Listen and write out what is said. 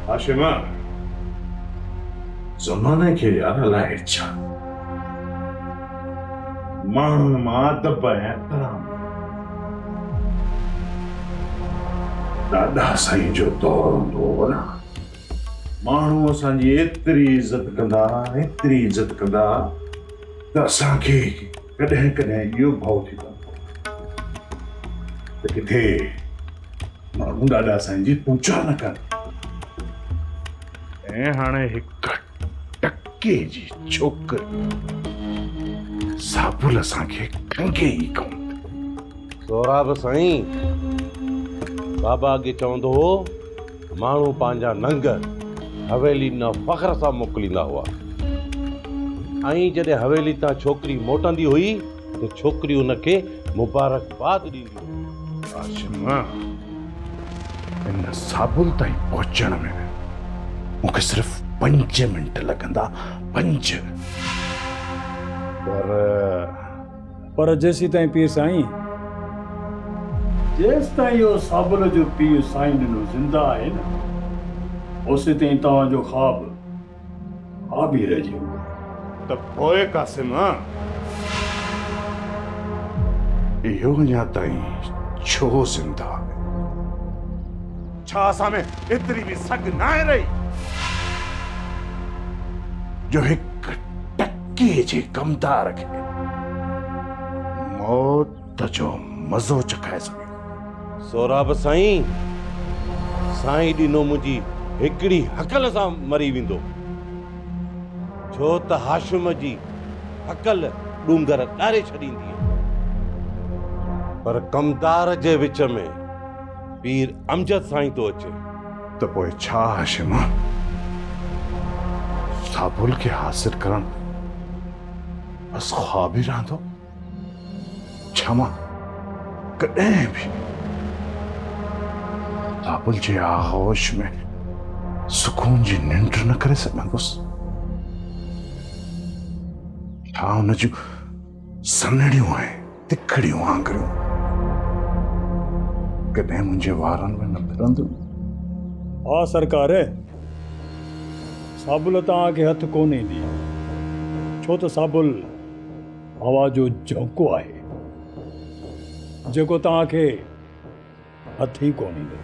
هاشم، زماني کي يار الائي ڇا ماڻهن مان ادب ۽ احترام ڏاڏا سائين جو دور هوندو هو نه، ماڻهو اسان جي ايتري عزت ڪندا ها، ايتري عزت ڪندا ها ته اسان کي ڪڏهن ڪڏهن اهو ڀؤ ٿي پوندو هو ته ڪٿي ماڻهو ڏاڏا سائين جي پوچا نه ڪن. ۽ هاڻي هڪ ٽڪي جي ڇوڪري صابل اسان کي کنگهي ئي ڪونه ٿي. سهراب سائين، بابا اڳي چوندو هو، ماڻهو پنهنجا ننگ حويلي ڏانهن فخر سان موڪليندا هئا ۽ جڏهن حويلي تان ڇوڪري موٽندي هئي ته ڇوڪري ان کي مبارڪباد ڏيندي هئي. هاشم، ان صابل تائين پهچڻ ۾ مون کي صرف پنج منٽ لڳندا، پنج. پر. پر جيسيتائين پير سائين. جيستائين اهو صابل جو پيء سائين ڏنو زنده آهي نه، اوسيتائين توهان جو خواب خواب ئي رهجي ويندو. ته پوء قاسم! اهو اڃا تائين ڇو زنده آهي؟ ڇا اسان ۾ ايتري به سگهه ناهي رهي جو هڪ ٽڪي جي ڪمدار کي موت جو مزو چکائي سگهيون؟ سهراب سائين، سائين ڏنو منهنجي هڪڙي هڪل سان مري ويندو، ڇو ته هاشم جي هڪل ڏونگر ڏاري ڇڏيندي آهي. پر ڪمدار جي وچ ۾ پير امجد سائين ٿو اچي. ته پوء ڇا هاشم، صابل کي حاصل ڪرڻ بس خواب ئي رهندو؟ ڇا مان ڪڏهن به ڪابل جي آغوش ۾ سڪون جي ننڊ نه ڪري سگهندس؟ ڇا ان جون سنهڙيون ۽ تکڙيون آڱريون ڪڏهن منهنجي وارن ۾ نه ڦرنديون؟ ها سرڪار، صابل توهان کي هٿ ڪونه ايندي، ڇو ته صابل هوا جو جهونڪو آهي، جيڪو توهان کي هٿ ئي ڪونه ايندو.